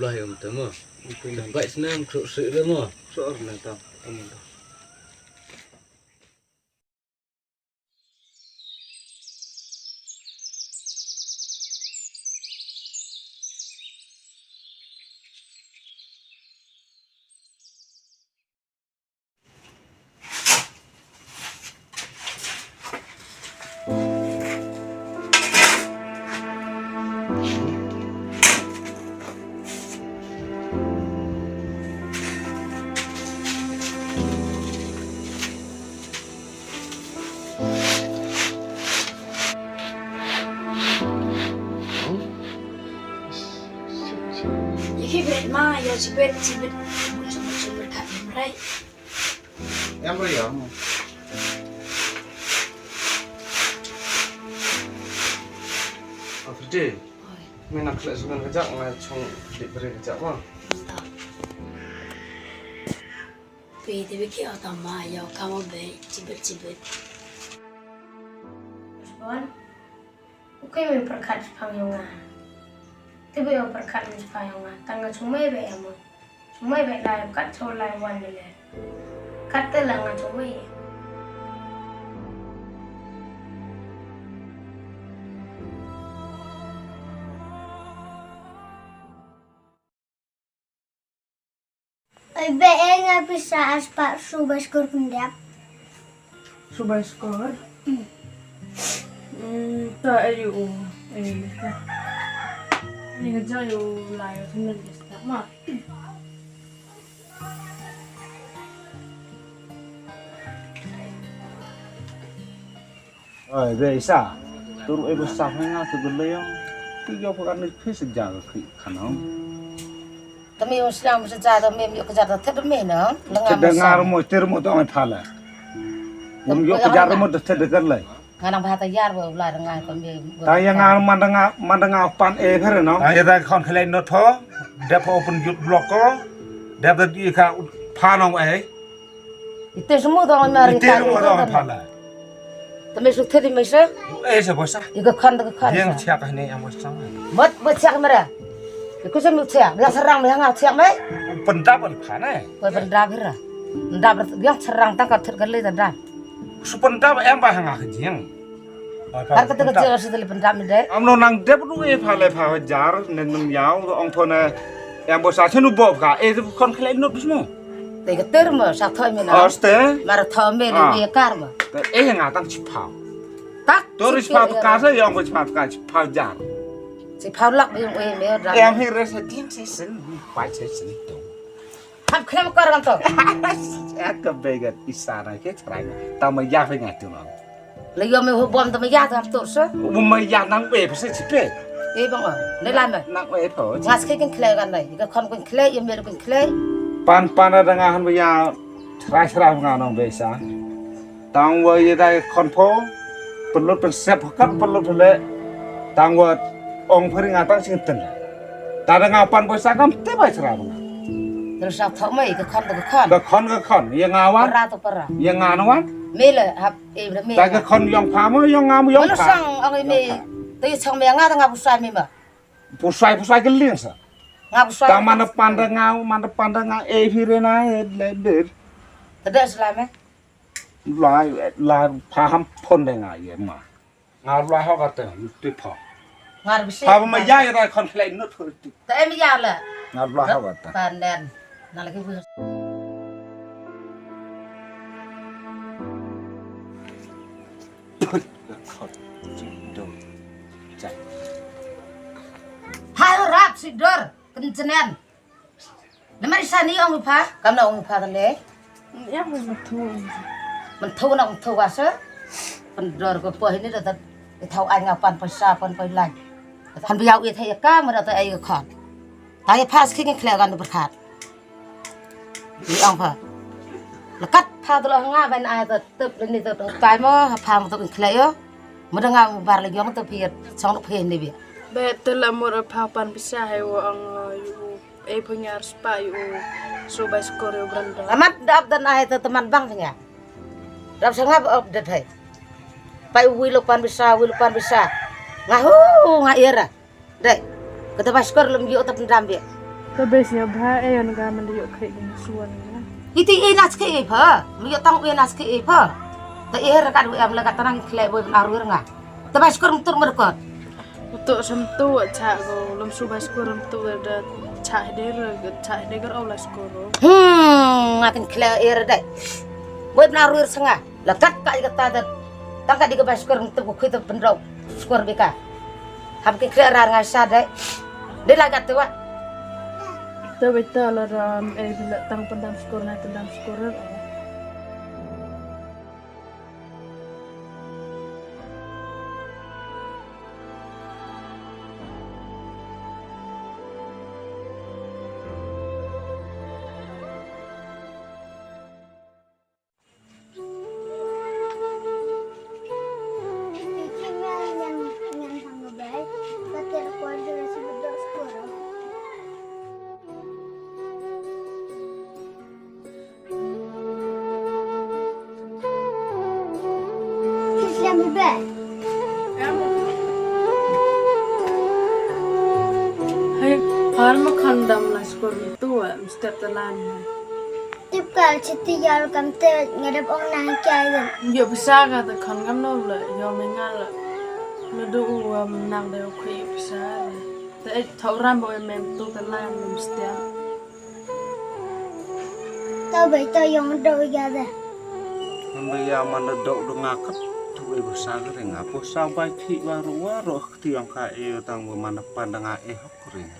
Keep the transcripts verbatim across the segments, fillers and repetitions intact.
Lah, ïa, um, te mo. Te bai snem, kru sik le mo. Sor na ta. Amin. Ïa ki bret ma, ïa ki bret, ki bret. Bun sumber sumber kat bret. Em re ya. After day. Oi. Me nak khleh sukan kejap, nga chong dip beri kejap ma. Entah. Pe te biki otak ma, ïa ka mo be, cibet cibet. Respon. U kei me pyrkhat shaphang ïa nga. Te ba ïa pyrkhat me shaphang ïa nga. Tang nga shu mei ba ïa mo. Shu mei ba lai kat shu lai wan lele. Kat te la nga shu mei. Ai be e nga pisa as pa subai skor kundap. Subai skor. Hmm, ta ayu. Ayu ta. Ni nga jang yu lai yu sendal jesta ma. Oi, be isa. Tur e basa nga tu gele yang. Ti yo pakan ni pis ja ke kri kanong. Tami yo siang mesti ja tami yo kejar tadi tami no. Lengan dengar mo tir mo tong pala. Ngam yo kejar mo tadi dekat lai. Nganang bahata yar ba ulai dengar ko mi. Ta ya ngar mandanga mandanga pan e pher no. Ta ya ta kon khlai no tho. Dep open youth block ko. Dep da di ka phanong e. Ite semua dong mari. Ite semua dong pala. Tame su thedi mai se. Eh, sa bosa. Ika khan da khan. Yang siak ne yang bosa. Mat mat siak mara. Iku sem siak, yang serang yang siak mai. Pendap al khan eh. Koi pendap hira. Pendap yang serang tangkap thir kali tanda. Su pendap em ba hanga kejing. Har kata kejing su tali pendap ni deh. Amno nang dep nu e pha le pha jar nen nang yau ong thona. Em bosa senu bob ka e kon khlai nut bismu. Te ka ter ma sa thoi me na. Oste. Mar thoi me na me kar ma. Te eh nga tang chi phau. Tak. Tori chi phau ka sa yong ko chi phau ka chi phau jar. Chi phau lak yong eh me da. Em hi re sa din se sen. Pai se sen to. Hap khlem kor kan to. Ya ka begat isa na ke chrai. Ta ma ya fe nga tu ma. La yo me ho bom ta ma ya ta to so. U ma ya nang be phe chi pe. E bang o. Ne la me. Nang be pho. Ngas ke kin khlei kan dai. Ka khon kin khlei, ya me kin khlei. Pan pan da nga han ba ya. Chrai chrai nga nong be sa. Tang wa ye dai khon pho, pelut pen sep hakat pelut le. Tang wa ong phri nga tang sing ten. Ta da nga pan boy sa kam te bai sra nga. Terus sa thok mai ka khon ka khon. Ka khon ka khon, ye nga wan. Para to para. Ye nga na wan. Me le hap e bre me. Ta ka khon yong pha mo yong nga mo yong pha. Sang ong me. Te sang me nga ta nga pusai me ma. Pusai pusai ke ling sa. Nga pusai. Ta man pan da nga, man pan da nga e phri na e le ber. Te da sla me. Lai, lai, pha ham phon de nga ye ma. Nga lai ho ka te, ti pha. Nga bisi. Pha ma ya ya khon khlai nut ho ti. Te em ya la. Nga lai ho ka te. Pan den. Na lagi bu. Hai rap si dor, kencenen. Namar isa ni ong pha, kam na ong pha kan le. Ya menthu. Menthu na menthu ka se. Pendor ko po ini da ta thau ai nga pan paisa pan pai lai. Han biau i thai ka ma da ta ai ka khon. Ta ya pha ski ngi khle kan berkhat. Ni ong pha. Lekat pha tu la nga ban ai ta tep ni ta tai mo pha mo tu khle yo. Ma da nga bar la yong ta phi song phi ni bi. Be te la mo pha pan paisa hai wo ong yu. Ei pho nyar spa yu. So bai skor yu branda. Amat dap dan ai ta teman bang pho nyar. Dap sanga ba update hai. Pai wi lo pan bisa, wi lo pan bisa. Nga hu nga era. Dek. Kata bai skor lem yu ta pendam bi. To bes ïa bha, eh, ïa nga man da ïoh khreh ïa suan nga. Iti i nas ke i pha, mi ïoh tang i nas ke i pha. Ta i her kat wi am la kat tanang khleh boi bna ruir nga. Ta ba skur mtur merkot. Uto sam tu cha go, lum su ba skur mtu da cha hede re, cha hede ger au la skur. Hmm, nga kan khleh i re dai. Boi bna ruir sa nga. La kat ka i kata da. Tang ka di ka ba skur mtu ku khita pendrok skur bika. Hab ki khleh rar nga sa dai. Dei la kat tu wa. To beta la ram, eh, bila tang pendam skur na pendam skur. Hai, har ma khandam la skor tu, em, step talan. Tip kal chiti yal kam te ngadep ong nang kya yin. Yo pisa ka ta khan kam no le, yo me ngal. Me du u, em, nang de u khui pisa. Te thau ram bo em tu talan, em, step. Tau bai tau yong do ya de. Ngan bai ya man da dok do nga kat tu e ba sa ka ring apo sa bai thi wa ro wa ro kti yong ka e tang ba man da pan da nga e hok ring.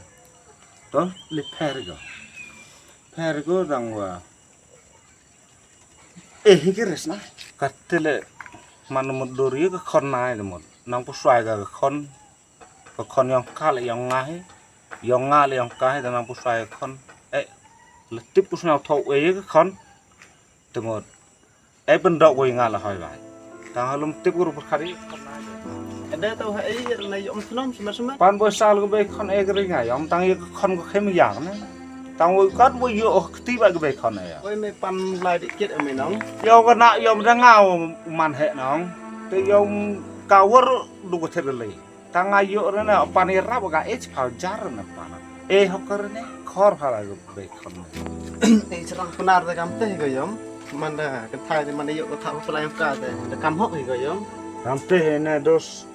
To li pher go. Pher go dang wa. E hi ki res na. Kat te le man mut dor ye ka khon nai le mut. Nang pu swai ka khon. Ka khon yong ka le yong nga hi. Yong nga le yong ka hi da nang pu swai ka khon. E le tip pu snau thau e ka khon. Te mut. E pyndoh wei nga la hoi bai. Tang halum tip guru pyrkhat i. Ede tau ha ei na yom snom sma sma. Pan boi sal ko bei khon e kri nga yom tang ye khon ko khem yang ne. Tang wei kat wei yo oh kti bai ko bei khon e ya. Oi me pan lai dik kit me nong. Yo ka na yom da nga man he nong. Te yom ka wor du ko thet lei. Tang nga ïoh re na pan i rap ka e chiphaw jar re na pan. E hok re ne khor phala go be khon ne. E chirang pnar da kam te go yom. Man da ka thai de man da ïoh ka tha phala yom ka de. Da kam hok go yom. Kam te ne dos.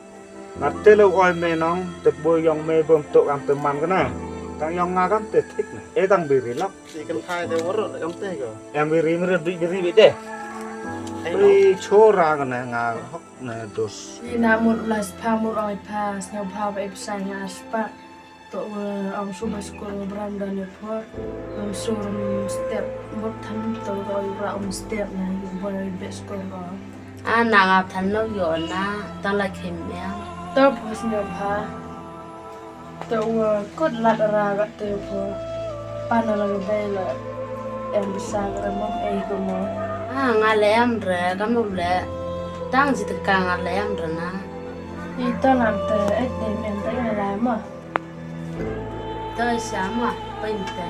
Mar te le oi me nong te bo yong me bom to kam te man ka na. Tang yong nga kam te thik ne. E tang biri lok. Ti kam thai de wor da kam te go. Em biri mere du biri bi de. Ai no. Oi chora ka na nga hok. Na dos. Ina mut las pha mut oi pha sñiaw pha ba ip sa nga as pa. To, eh, ong su ba skur bram da ne por. Ong su rum step mut tham to oi bra ong step na yu boy be skur ba. A na nga than no yo na ta la khim ya. To pos ne pha. Te u kut lat ra gat te pho. Pan la ga bei la. Em bisa ga mo ei ko mo. A nga le em re ka mo le. Tang ji te ka nga le em re na. I to lam te et de men te nga la mo. To sa mo pen te.